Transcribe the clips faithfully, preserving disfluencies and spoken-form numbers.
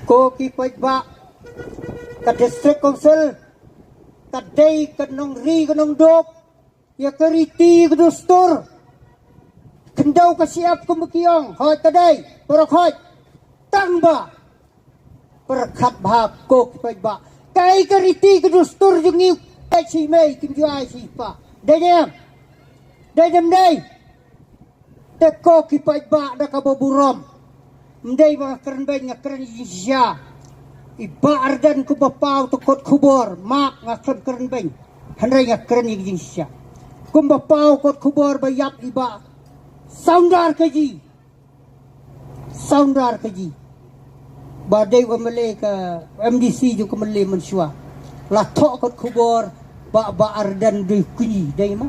Ko ki paidbah, ka District Council ka dei ka nongri ka nongdop ïa ka riti ka dustur. Khyndew ka shyiap kumba ki ong, hooid ka dei, paralok hooid. Tang ba pyrkhat bha ko ki paidbah, kaei ka riti ka dustur jong ngi. Kaei shi mei kim ju ai shi pa. Dei ne em? Dei ne em dei? Te ko ki paidbah da kaba burom. Ym dei ba nga kren beiñ, nga kren ïa jingshisha. I Bah Ardent kumba paw ta kot khubor, map, nga khlem kren beiñ. Hynrei nga kren ïa jingshisha. Kumba paw kot khubor ba ïap i Bah Soundar Kaji. Soundar Kaji. Ba dei u M L A ka M D C jong ka Mele mynshuwa. La thoh kot khubor ba Bah Ardent dei kñi, dei ma?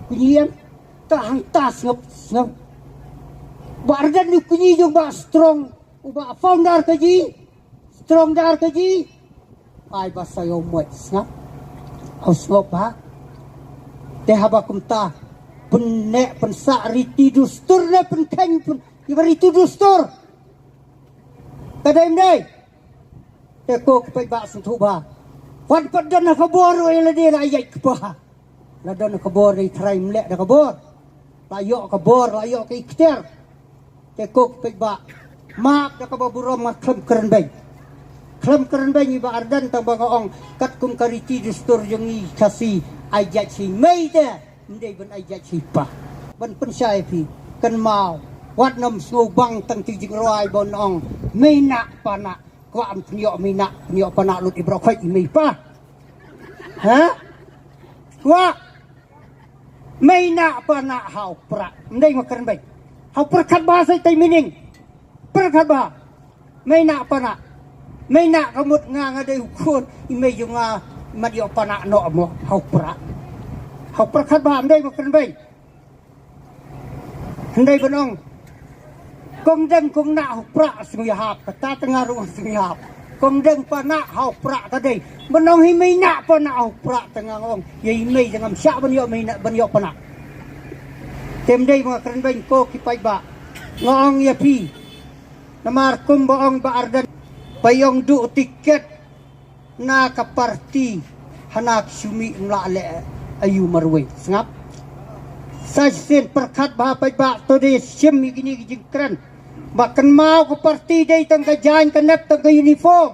Kñi em? Ta hangta sngap sngap. Bah Ardent dei kñi jong Bah Strong, u Bah Founder Kaji. Strong Dar Kaji. Ai ba sa ïoh moit sngap. Au sngap ba. Te haba kumta, pynneh pynsah riti dustur ne pynkheiñ pyn, ïa ba riti dustur. Ka dei ym dei? Te ko ki paidbah sngewthuh ba. Wan pat don ha ka bor ïa lade la ïaid kpa. La don ka bor, dei trai ym leh da ka bor. La ïoh ka bor, la ïoh ka ikhtiar. Te ko ki paidbah, map da kaba burom, nga khlem kren beiñ. Khlem kren beiñ i Bah Ardent, tang ba nga ong katkum ka riti dustur jong ngi Khasi, ai jait shi mei te, ym dei ban ai jait shi pa. Ban pynshai phi, kynmaw, wat nym sngewbang tang ki jingrwai ba ong mei nah pa nah. Kwah ym pynïoh mei nah, pynïoh pa nah lut i brok hoi i mei pa. Ha? Kwah. Mei nah pa nah ha u Prah. Ym dei, nga kren beiñ. Ha u Prah khat ba sa tei meaning. Prah khat ba. Mei nah pa nah. Mei nah ka mut nga nga dei u khun, i mei jong nga mat ïoh pa nah noh mo ha u Prah. Ha u Prah khat ba, ym dei, nga kren beiñ. Hynrei ban ong kong deng kong nah ha u Prah sngewhap, kata tang nga ruh sngewhap. Kong deng pa nah ha u Prah ka dei. Ban ong hi mei nah pa nah ha u Prah, tang nga ong ïa i mei, tang ngam shah ban ïoh mei nah, ban ïoh pa nah. Te ym dei ba nga kren beiñ ko ki paidbah. Nga ong ïa phi. Namar kumba ong Bah Ardent, ba ïong duh tiket na ka parti, hana ki shu mih, ym lah leh aïu marwei. Sngap. Sa shisien pyrkhat bha paidbah, to dei shim ïa kine ki jingkren. Ba kynmaw, ka parti dei tang ka jaiñ, ka nep tang ka uniform.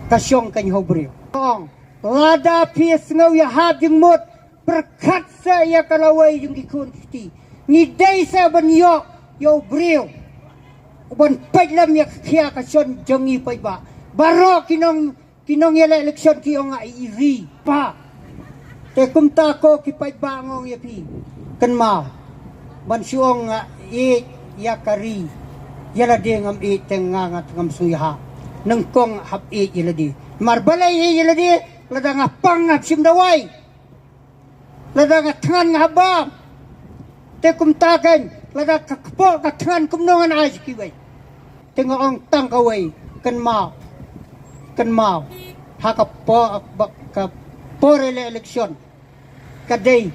Ka shong ka ñiew briew. Ong, lada phi sngew ïahap jingmut, pyrkhat sa ïa ka lawei jong ki khun ki kti. Ngi dei sa ban ïoh ïa u briew uban peit lem ïa ka khia ka shon jong ngi paidbah. Baroh ki nong, ki nongïaleh election ki ong nga i ri pa. Te kumta ko ki paidbah, nga ong ïa phi, kynmaw, ban shu ong nga ïeit ïa ka ri, ïa lade ngam ïeit, te nga, nga ngam sngewbha. Nyngkong hap ïeit ïa lade. Mar balei ïeit ïa lade? Lada nga pang nga shim dawai. Lada nga thngan nga hap bam. Te kumta kein, lada ka kpoh ka thngan kumno ngan ai sha kiwei. Te nga ong tang kawei, kynmaw. Kynmaw. Ha ka por, ka por ele-, election, ka dei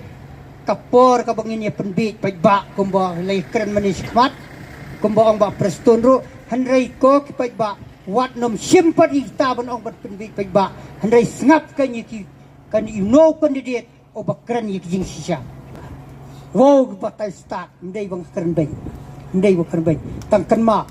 ka por kaba ngin ïa pynbiej paidbah, kumba la ïakren mynne shakhmat, kumba ong Bah Prestone ruh. Hynrei ko ki paidbah, wat nym shim pat ïa kita ban ong ban pynbiej paidbah. Hynrei sngap kein ïa ki, kan ïa uno u candidate uba kren ïa ki jingshisha. Wow, ki batai stad, ym dei ba nga kren beiñ. Ym dei ba kren beiñ. Tang kynmaw,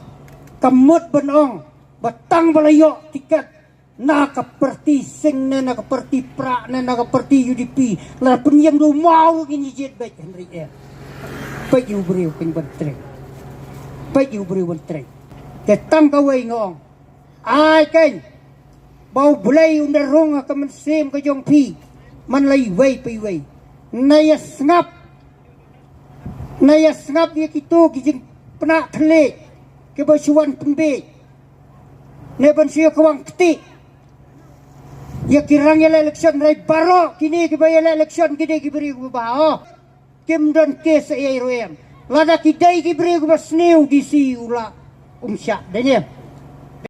ka mut ban ong ba tang ba la ïoh tiket na ka parti Sing ne na ka parti Prah ne na ka parti U D P, la pynïeng da u maw ruh ngin ïa jied beit, hynrei em. Peit ïa u briew kein ban trei. Peit ïa u briew ban trei. Te tang kawei nga ong, ai kein ba U Blei un da rung ha ka mynsiem ka jong phi man la iwei pa iwei. Na ïa sngap, na ïa sngap ïa kito ki jingpynah thylliej kiba shu wan pynbiej ne ban shu ïa kwah kti ïa ki rang ïaleh election. Hynrei baroh kine kiba ïaleh election ki dei ki briew kiba bha, oh. Kim don case ei ei ruh em. Lada ki dei ki briew kiba sniew, D C u la um shah, dei ne?